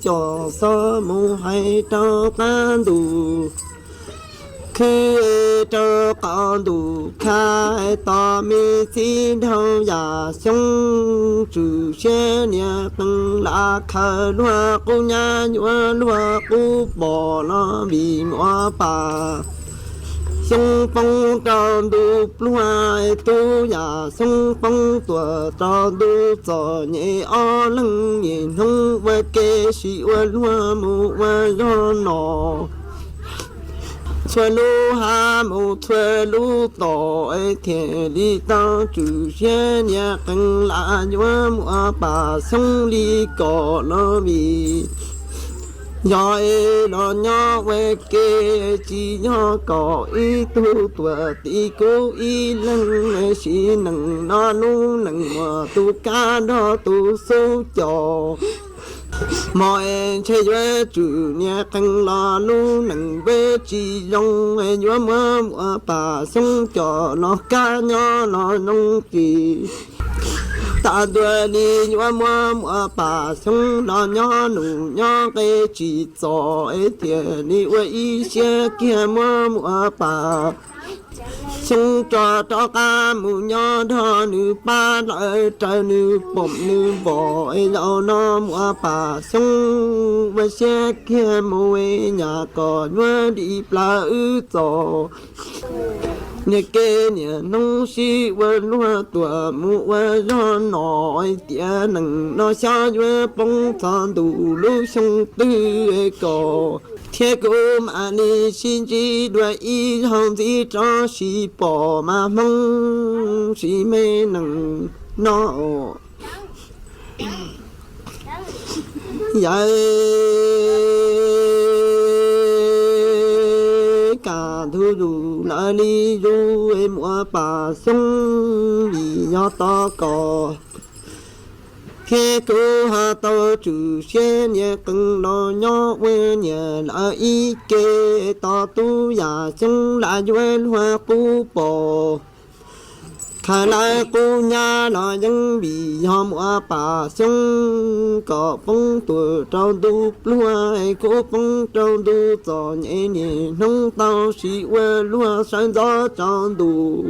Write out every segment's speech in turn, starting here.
cov xob mus hais rau qab ntuj, khwv rau qab ntuj khais tos me txiv dhau yam xyoob tswm siab niam qees lam khaws luag qub nyab yuav luag qub pom los vim muaj pas xyoob poob rau ntuj pluag, tub yam xyoob poob tuam rau ntuj txom nyem ob leeg nyem hnub ua ke sim ua luag mus ua zog no. Txhua lub hav mus txhua lub tom thiaj li tau tswm siab niam qees lam yuav muaj pas xyoob li kom los vim yog es los nyob ua ke tsis yog kom ib tug tuam tim kuv ib leeg sim neej no lub neej muaj tus kab nrog tus xub cos. Hmo es ntshe yuav tswm niam qees los lub neej npeb tsis zoo, yuav muab muaj pas xyoob cos los kab nyob los zoo tsis tas ntua li yuav muab muaj pas xyoob los nyob nus nyob nqe tsis txom es thiaj li ua ib siab kiag muab muaj pas xyoob tso rov qab mus nyob nrog nws pab lawm raws nws pom nws npom es zaum no muaj pas xyoob ua siab kiag mus nyam kom yuav dim plaws wb txom nyem kev niam hnub sib ua luag tuam mus ua zog no. Tiam neej no xyov yuav poob txog ntu lub xyoo twg kom thiab kuv mam li sib ntsib dua ib zaug ntxiv rov sib pom mas hmoob sib me neej no. Yawg, kaj ntug zus lawv li zus es muaj pas xyoob vim yog tos koj thiab kuv ho tau tswm siab niam qees los nyob ua niam lawv ib ke tos tub yam xyoob lam yuav luag qub pom. Khawv lawv qub nyab los yeej vim yog muaj pas xyoob kom poob tuam rau ntuj pluag, kuv poob rau ntuj txom nyem niaj hnub tau sim ua luag sawv ntxov tsaus ntuj.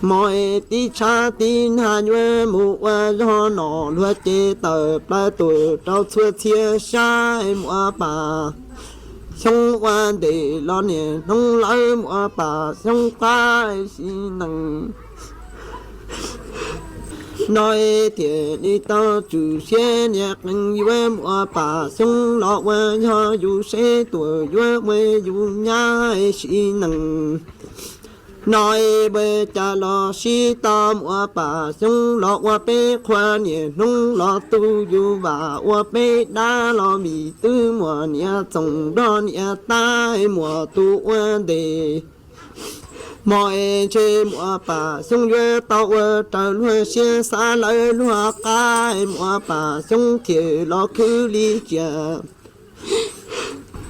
Hmo es tib tshab tib nag yuav mus ua zog no luag ces tawm plaws tuam rau txhua txhia sab muaj pas xyoob ua ntes los niaj hnub lawv muaj pas xyoob qab sim neej no es thiaj li tau tswm siab niam qees yuav muaj pas xyoob los ua yog yus seb tuam yuav ua yus nyab sim neej no es ua cas los sib tau muaj pas xyoob los ua peb qhua niaj hnub los tu yus vam ua peb dab los vim twb muaj niam txoos nrog niam tab muaj tus ua ntes. Hmo es ntshe muaj pas xyoob yuav tau ua raws luag siab xav lawv luag qab, muaj pas xyoob thiaj los khwv li tsiaj.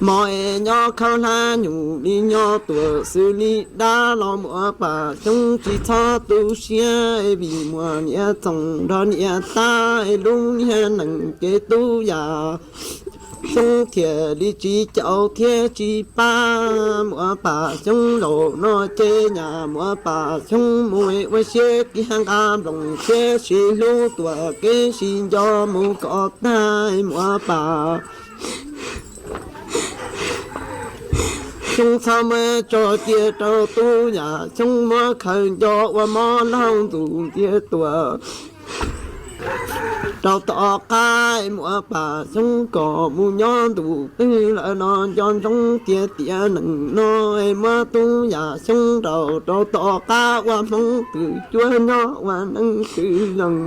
Hmo es nyob khaub hlab nyuj li nyob tuam xws li dab los muaj pas xyoob tsis txhob tu siab, vim muaj niam txoos nrog niam tab lub niag neej ces tub yam xyoob thiaj li tsis caum thiab tsis pab. Muaj pas xyoob zaum no ces nyam muaj pas xyoob mus ua siab kiag nqa nploos thiab sib hlub tuam kev sib nco mus kom tag. Muaj pas xyoob txhob muab tso cia rau tub yam xyoob muab khaws nco ua mob laug ntxuj ntiag tuam rau tom qab. Muaj pas xyoob kom mus nyob ntu twg lawm no nco ntsoov tias tiam neej no muab tub yam xyoob nraus rau tom qab ua hmoob twg cuab nyob ua neej twg zoo.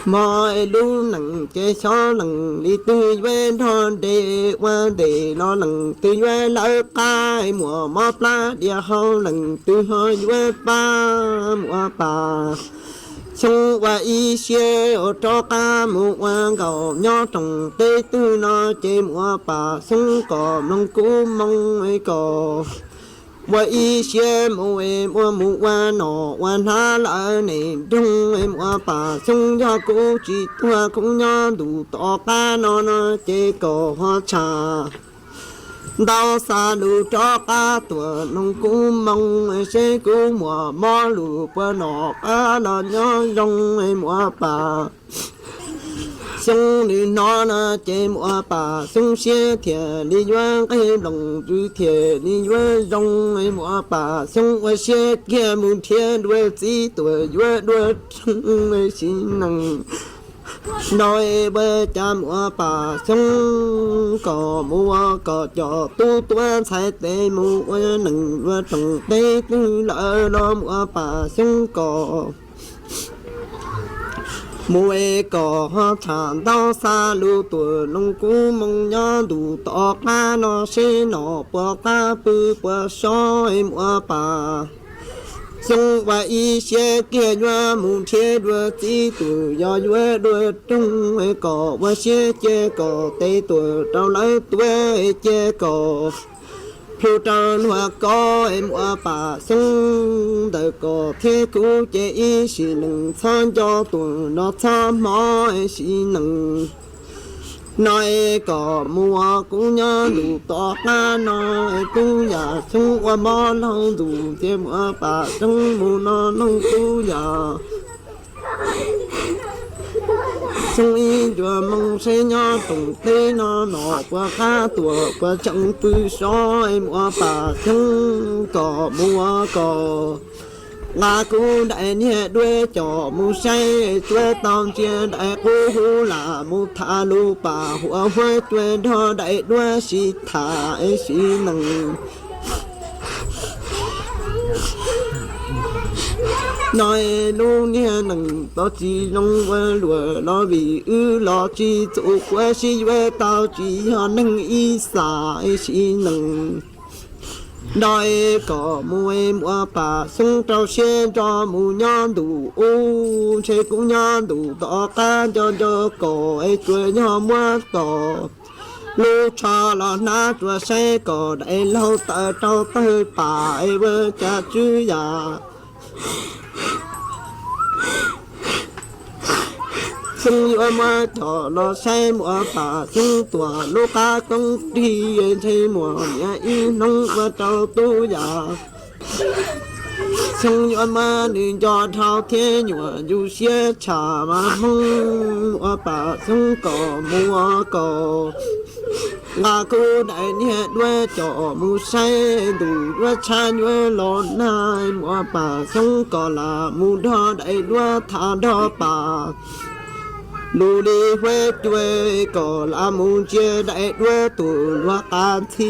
Hmo es lub neej ces xyov leej li twg yuav nrog nres ua ntes los leej twg yuav lawv qab. Muaj mob plab diam hau leej twg ho yuav pab. Muaj pas xyoob ua ib siab rov qab mus ua nkaus nyob rooj teb twg no ces muaj pas xyoob kom mloog kuv moo kom Ua ib siab mus es muab mus ua nom ua hnav lawm nees nroog es Muam Paj Xyooj, yog kuv tsis tuag kuv nyob ntu tom qab no no ces kom ho tsham ntau xa lus rov qab tuaj nug kuv moo seb kuv muaj mob lus puas noj qab los nyob zoo es Muam Paj Xyooj nws hnov no ces Muam Paj Xyooj siab thiaj li yuav nqig nplooj ntws thiaj li yuav zoo es Muam Paj Xyooj ua siab kiag mus nrhiav dua txiv tuaj yuav dua roog sim neej. No es ua cas Muam Paj Xyooj kom mus ua kom coj tub tuav ntxhais tes mus ua neej ua roog teb twg lawm los Muam Paj Xyooj kom mus es kom ho tham ntau xa lus tuaj nug kuv moo nyob ntu tom qab no seb nom puas qab pw puas sov es Muam Paj Xyooj ua ib siab kiag yuav mus nrhiav dua txiv tuaj yog yuav dua roog es kom ua siab cia kom tes tuaj rau lawv tuav es cia kom plhu rau luag kov es Muam Paj Xyooj ntawm koj thiab kuv ces ib sim neej txhob nco tuaj no txhob hmo es sim neej. No es kom mus ua kuv nyob ntu tom qab no es tub yam Xyooj ua mob laug ntus thiaj Muam Paj Xyooj mus no noog tub yam Xyooj ib ncua moo seb nyob roog teb no nom puas qab tuaj puas tseem pw sov es Muam Paj Xyooj kom mus ua kom nqa kuv daim niag duab coj mus saib tsuav tau ntsia daim qub huv lam mus tham lus pam huam huab cua nrog daim duab sib tham es sim neej. No es lub niag neej tau tsis zoo ua luaj los vim wb los tsis txuj quav sib yuav tau tsis yog neeg ib xav es sim neej. No es kom mus es Muam Paj Xyooj rau siab nrog mus nyob ntu ub ntshe kuv nyob ntu tom qab nco nco kom es tsuas yog muab kom lub tsho los hnav tsuas saib kom daim laug tawm rau tawg pam es ua cas tswv yam Xyooj yuav muab coj los saib Muam Paj Xyooj tuaj lub qab koob rig ntshe muaj niam ib hnub ua rau tub yam Xyooj yuav muab nws nco dhau thiab nyuam yus siab tshaj mas Hmoob Muam Paj Xyooj kom mus ua kom nqa kuv daim niag duab coj mus saib ntuj yuav tshab yuav los nag Muam Paj Xyooj kom lam mus nrog daim duab tham nrog pam lus li huab cua kom lam mus ntsia daim duab tus luag qab ntxhi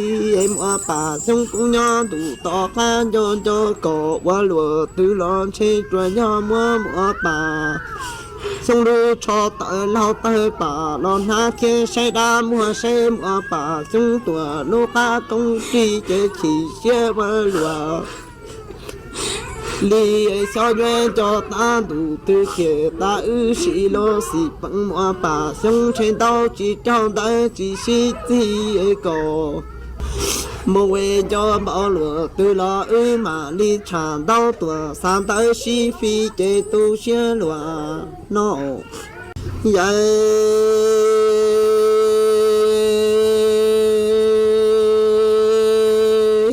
Muam Paj Xyooj kuv nyob ntu tom qab nco nco kom ua luaj twg los ntshe tsuas yog muab Muam Paj Xyooj lub tsho tawm laug tawg pam los hnav thiab saib dab muag saib Muam Paj Xyooj tuaj lub qab koob rig ces chim siab ua luaj li xyov yuav nco tag ntuj twg kiag tas wb sim los xij peem Muam Paj Xyooj ntshe ntau tsis raug ntawd tsis sib txig kom mus es nco npaum luaj twg los wb mam li tshaj ntau tuaj xa ntawv sib fij ces tu siab luaj no. Yawm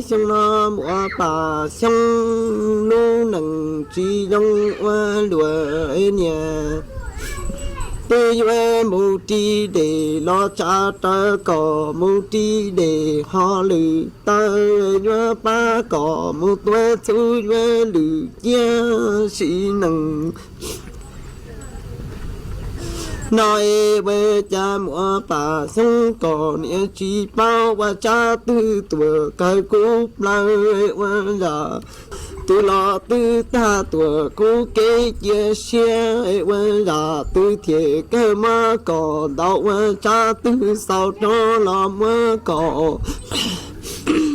xyoo no Muam Paj Xyooj lub neej tsis zoo ua luaj niam twb yuav mus ris dej los tsa raws kom mus ris dej ho lwm taw yuav pab kom mus tuav txhuv yuav lwm ciaj sim neej. No es ua cas Muam Paj Xyooj kom niam tsis paub ua tsab twg tuaj kawg kuv plawv ua yam twg los twb tag tuaj kuv kev cia siab ua yam twg thiaj kawg muab kom ntau ua tsab twg xaus rov los muab kom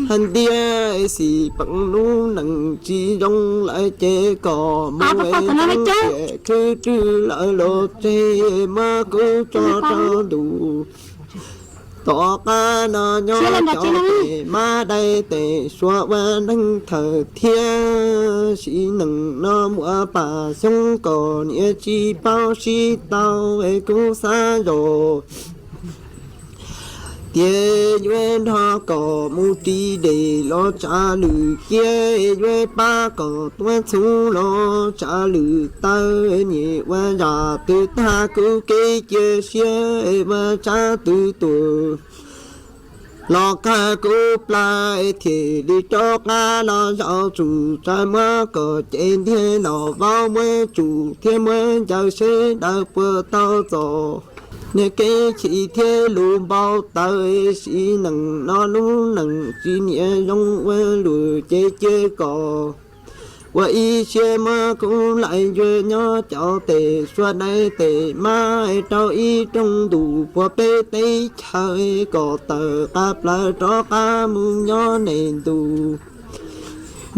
hais tias xij peem lub neej tsis zoo lawm ces kom mus es khwv rwg lawm los tseg muab kuv tso rau ntuj. Tom qab no nyob cov tes mab dai tes suav ua neeg thawm thiab sim neej no Muam Pam Xyoob kom niam tsis paub sib tau es kuv xav zog tias yuav nrog kom mus ris des los tsav lwm kiab, yuav pab kom tuav txhuv los tsav lwm taw, nyem ua zam twg tag kuv kev cia siab ua tsav twg tuag los kawg kuv plab thiaj li rov qab los zaum tsum tsav muab kom ces ntiag los vauv muab tsum thiab muab ncaws seb daws puas tau txog niag kev chim thiab lus npau taws sim neej no lub neej tsis niam zoo ua luam ces cia kom ua ib siab muab kuv laim yuav nyob cov tes suav dai tes mab rau ib rooj ntuj puag peb teb chaws kom tawm qab plaws rov qab mus nyob neej ntuj.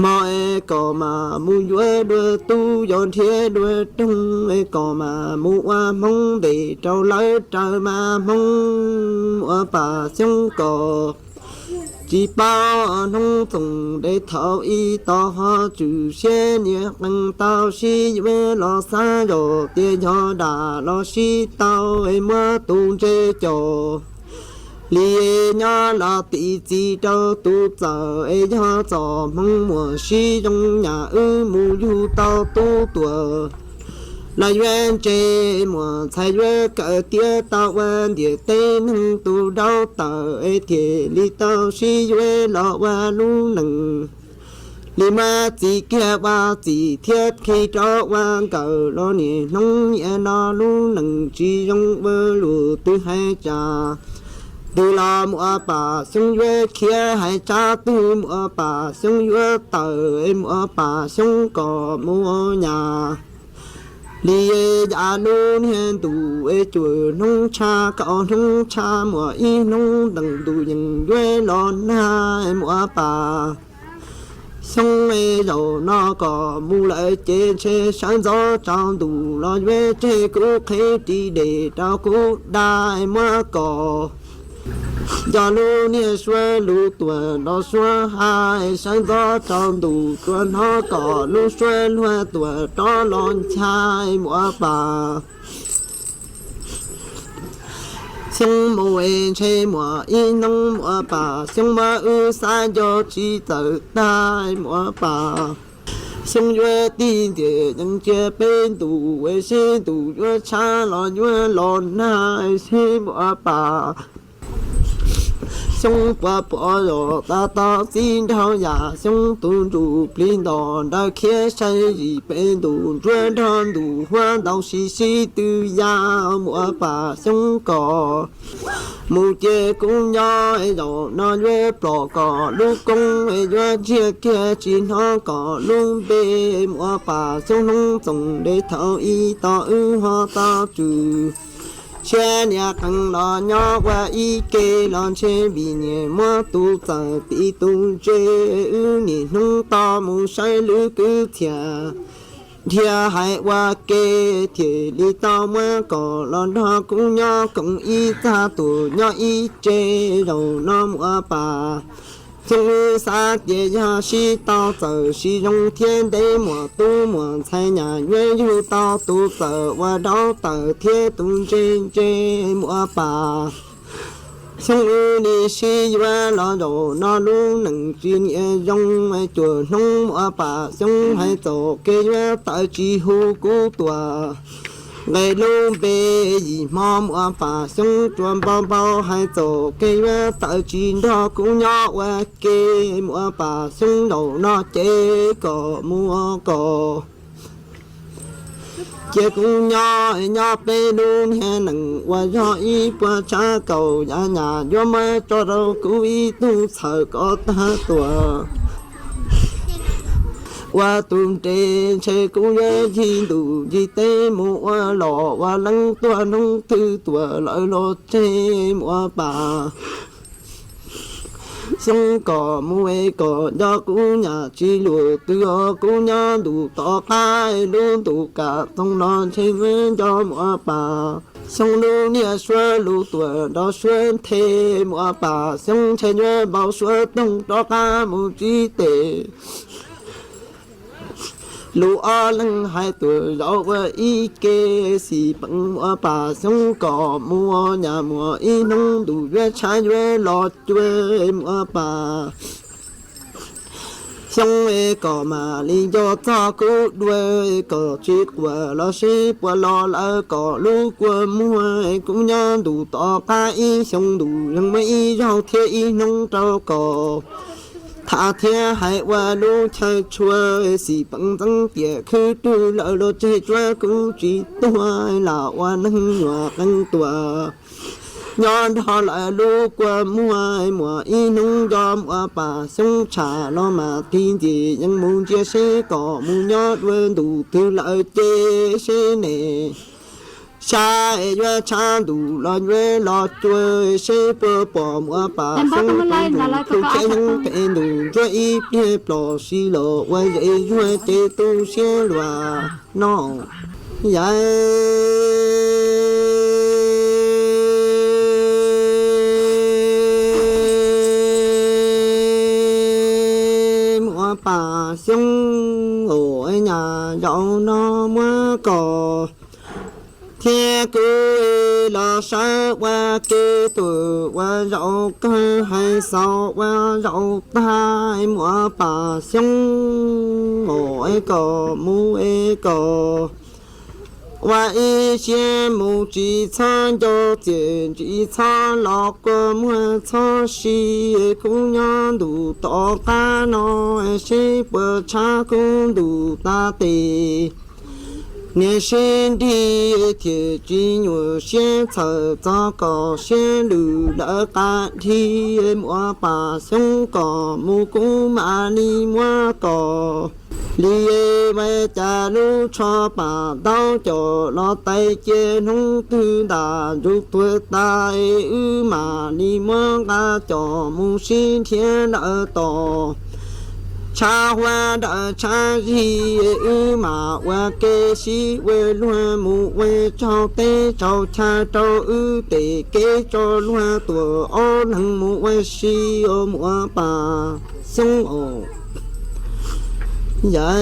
Hmo es kom mam mus yuav dua tub yog nrhiav dua rooj es kom mam mus ua hmoob ntes rau lawv raws mas hmoob Muam Pam Xyoob kom tsis paub hnub txoos de thaum ib tog ho tswm siab niam qee tau sib yuav los xav zog tias yog dam los sib tau es muab tus ntse coj li nyob los tim txiv rau tus txawm es yog txoj hmoo muaj sib zoo nyam wb mus yug tau tub tuaj los yuav ntse muaj ntxhais yuav kawm tiav tau ua ntiaj teb neeg tus dau tawm es thiaj li tau sib yuav los ua lub neej li muab txim kiag ua txim thiab khi rov ua nkawm los niaj hnub niaj no lub neej tsis zoo ua luam twg hais tsam twg los Muam Pam Xyoob yuav khiav hais tsam twg Muam Pam Xyoob yuav tawm es Muam Pam Xyoob kom mus nyas li yav lub niag ntuj es cuaj hnub tshaj kaum hnub tshaj muaj ib hnub ntees ntuj yeej yuav los nag Muam Pam Xyoob es zaum no kom mus lawm ces ntshe sawv ntxov tsaus ntuj los yuav tseg kuv qhev ris des rau kuv da muab kom yog lub niag suab lug tuaj nrov suab hais sawv ntxov tsaus ntuj tsuas hnov kom lub suab luag tuaj rov los ncha Muam Pam Xyoob mus es ntshe muaj ib hnub Muam Pam Xyoob muab wb xav nco tsis txawm tag Muam Pam Xyoob yuav tig ntxias yees cia peb ntuj es seb ntuj yuav tshav los yuav los nag seb Muam Pam Xyoob puas pom zog tas tau txij nraug yam Xyoob tus ntsuj plig nto nraws khiav saib zim peb ntuj ntsuab nrog ntuj huab ntau sib sib tw ya Muam Pam Xyoob kom mus cia kuv nyob es zaum no yuav plom kom lub koob es yuav ntsiag kiag tsis hnov kom lub npe Muam Pam Xyoob hnub txoos de thaum ib tog wb ho tau tswm siab niam qee los nyob ua ib ke los ntshe vim niam muab tus txawm tim tus ntse wb niaj hnub tau mus saib lwm kwv txhiaj nrhiav hais ua ke thiaj li tau muab kom los nrog kuv nyob koom ib txaj tuaj nyob ib tse zaum no Muam Pam Xyoob wb xav tias yog sib tau txawm sib zoo thiab ntev muaj tub muaj ntxhais nyam yuav yug tau tus txawm ua dau tawm thiab tus ntse ntse Muam Pam Xyoob wb li sib yuav los zaum no lub neej tsis niam zoo cuaj hnub Muam Pam Xyoob hais txoj kev yuav tawm tsis hu kuv tuaj nqe lub npe yim hmo Muam Pam Xyoob tsuas npau npau hais txoj kev yuav tawm tsis nrog kuv nyob ua ke Muam Pam Xyoob zaum no ces kom mus kom cia kuv nyob nyob peb lub niag neej uas yog ib puas tsav kaum yav nyam yuav muab tso rau kuv ib tug txhawm kom tag tuaj ua tus nres ntshe kuv yuav yig ntuj yig teb mus ua los ua leej tuaj hnub twg tuaj lawm los tseg Muam Pam Xyoob kom mus es kom nco kuv nyam tsis luag twg os kuv nyob ntuj tom qab lub ntuj kam txoog no ntshe muab nco Muam Pam Xyoo lub niag suab lug tuam nrov suab nthe, Muam Pam Xyoob ntshai nyuaj npau suab toog rov qab mus tsib tes. Lub ob leeg hais tuam zaum ua ib ke, Xim Peem Muam Pam Xyoob kom mus nyas muag ib hnub ntuj yuav tshav yuav los cuag Muam Pam Xyoob es kom mam li nco txog kuv dua, kom tsis quaj los seb puas los lawm kom lub kua muag kuv nyob ntuj tom qab ib xyoo ntuj zeeg muaj ib zaug thiab ib hnub rau kom tham thiab hais ua lub chaw tshua. Xim Peem Xyoob tias khwv rwg lawm los tseg tsuav kuv tsis tuag, lam ua neeg nyuam qees tuam nyob nrog lawv lub kua muag. Muaj ib hnub nco Muam Pam Xyoob tsham los mas tig ntxim yeej mus ntsia seb kom mus nyob dua ntuj twg lawm ces seb ne, sab yuav tshav ntuj los yuav los cuag, seb puas pom Muam Pam Xyoob tus ntsuj plig thiab yeeb pem ntuj ntsuab ib pliag plos si los ua zes zuag ces tu siab luag no. Yam Muam Pam Xyoob os, nyam zaum no muab koj thiab kuv los sawv ua ke tuam ua zaum kawg, hais xaus ua zaum tag. Muam Pam Xyoob os, es kom mus es kom ua ib siab mus, tsis txhob nco txiag, tsis txhob los kua muag txhob si. Kuv nyob ntuj tom qab no, seb puas tshav kuv ntuj tas tes. Niam sib nrig thiaj tsis nyuam siab txhawm txog kom siab lwj lawv qab dhia. Muam Pam Xyoob kom mus kuv mam li muab koj li vaj cas lub tsho pam ntaub coj los tais cia hnub twg ntam ntsug tuag tas, wb mam li muab nqa coj mus sib nrhiav lawm tom tshav huab lawm tshav zig, wb mam ua ke sib ua luag mus ua tsaug teb tsaug chaw rau wb tej kev tso luag tuam ob leeg mus ua si os Muam Pam Xyoob os. Yam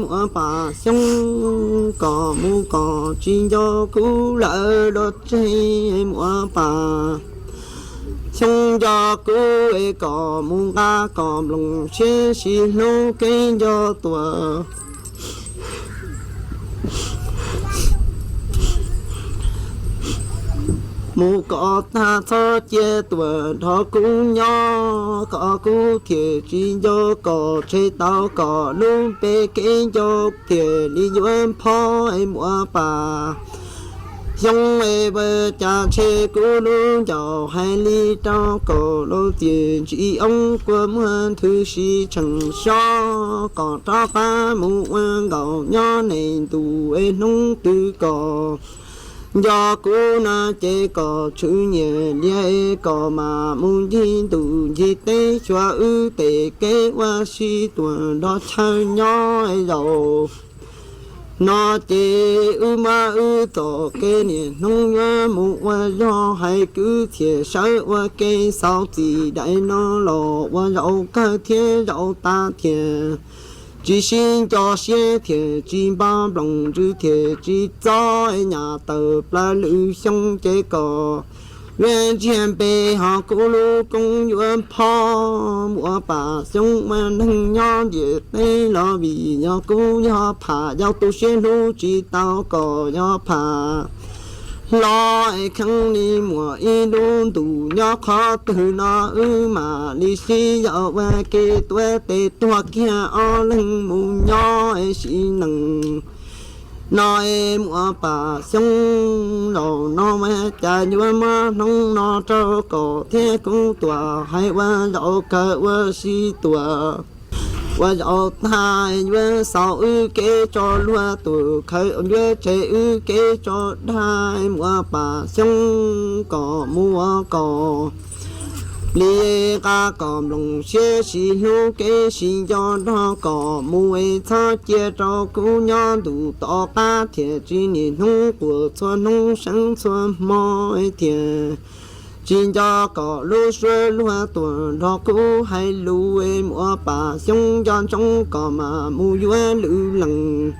Muam Pam Xyoob, koj mus koj tsis nco kuv lawm los tseg. Muam Pam Xyoob, nco kuv es koj mus nqa koj nplooj siab sib hlub kev nco tuam mus kom tag, txhob cia tuam nrog kuv nyob, kom kuv thiaj tsis nco koj, tseg tau koj lub npe kev nco thiaj li yuav phob. Muam Pam Xyoob, vaj cas ntshe kuv lub ncauj hais li rau koj los txiaj ntsig oob, kua muag nthwv sib tshee sob, koj rov qab mus ua nkaus nyob neej ntuj es hnub twg koj nco kuv no ces koj tshwm nyiaj liaj, koj mam mus ncig ntuj ncig teb xyuas wb tej kev ua si tuam nrog chaw nyob zaum no ces wb muab wb txoj kev niaj hnub yuav mus ua zog, hais kwv txhiaj sawv ua ke xaus txij daim no los ua zaum kawg thiab zaum tas thiaj tsis sib nco siab thiaj tsis npaj nplooj ntsws thiaj tsis txob, nyam tawm plaws lwm xyoo ces koj yuav ntsiag npe ho kuv lub koob yuav phob. Muam Pam Xyoob, ua neeg nyob ntiaj teb los vim yog kuv yog pham, yog tus siab hlub tsis tau koj yog pham hlob es kheev li muaj ib lub ntuj nyob qhov twg no wb mam li sib yaum ua ke tuav tes tuag kiag ob leeg mus nyob es sib neej no es Muam Pam Xyoob, zaum no vaj cas yuav muab hnub no rau koj thiab kuv tuam hais ua zaum kawg ua si tuam ua zaum tag yuav xaus wb kev tso luag tuam khaws yuav tseg wb kev tso dag. Muam Pam Xyoob, koj mus ua koj Li qab kom nplooj siab sib hlub kev sib nco nrog kom mus es txhob cia rau kuv nyob ntuj tom qab thiaj tsis niaj hnub quaj txhua hnub seev txhua hmo thiaj tsis nco kom lub suab luag tuaj nrog kuv hais lus es muaj pam xyoob nco ntsoov kom mam mus yuav lwm leej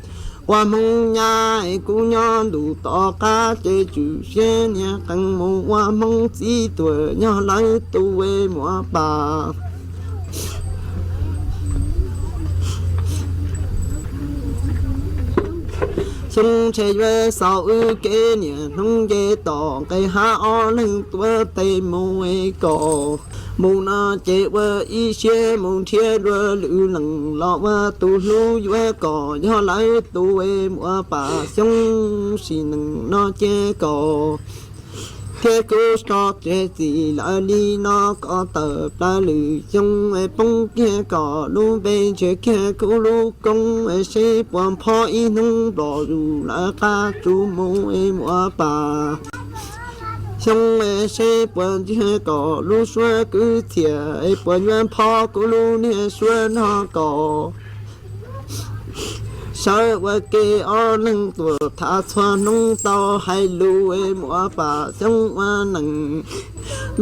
ua hmoob nyab es kuv nyob ntuj tom qab ces tswm siab niaj qees mus ua hmoob txiv tuaj nyob lawv tus es muaj pam xyoob ntshe yuav xaus wb kev niaj hnub nce tom nqes hav ob leeg tuav tes mus es kom mus no ces ua ib siab mus nrhiav dua lwm leej los ua tus hlub yuav kom yog lawv tus es muaj pam xyoob sim neej no ces kom thiab kuv tso tseg txim lawm li no kom tawm plaws lwm xyoo es poob kiag kom lub npe ntsiag kiag kuv lub koob es seb puas phob ib hnub nplom zus lawv qab tsuj mus es muaj pam xyoob es seb puas ntsiag kom lub suab kwv txhiaj es puas yuav phob kuv lub niag suab no kom sawv ua ke ob leeg tuaj tham txhua hnub tau hais lus es muaj pam xyoob ua neej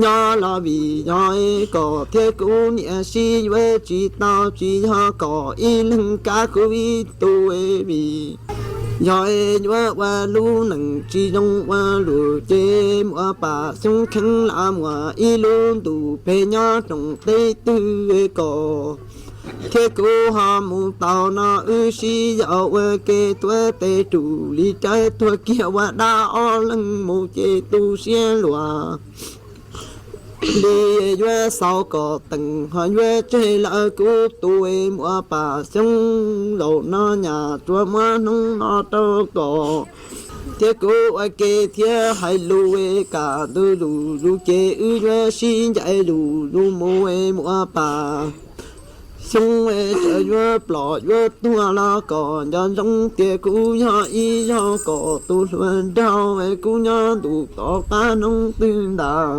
nyob los vim yog es kom thiab kuv niam sib yuav tsis tau tsis yog kom ib leeg kav kuv ib tug es vim yog es yuav ua lub neej tsis zoo ua luaj ces muaj pam xyoob kheev lam muaj ib lub ntuj pem nyob rooj teb twg es kom thiab kuv ho mus tau no wb sib yaum ua ke tuav tes rus li rawv tuag kiag ua dab ob leeg mus ces tu siab luag li yuav xaus kom teem ho yuav tseg lawm kuv tus es muaj pam xyoob zaum no nyaj tsuas muab hnub no rau kom thiab kuv ua ke thiab hais lus es kam ntuj lus zus ces wb yuav sib ncaim lus zus mus es muaj pam xyoob es txawm yuav plom yuav tuag los kom nco ntsoov tias kuv yog ib zaug kom tus hluas nraug es kuv nyob ntuj tom qab hnub twg ntag.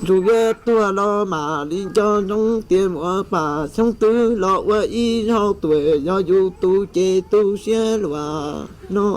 Ntsug yuav tuag los mam li nco ntsoov tias muaj pam xyoob twb los ua ib zaug tuaj yog yus tus ces tu siab luag no.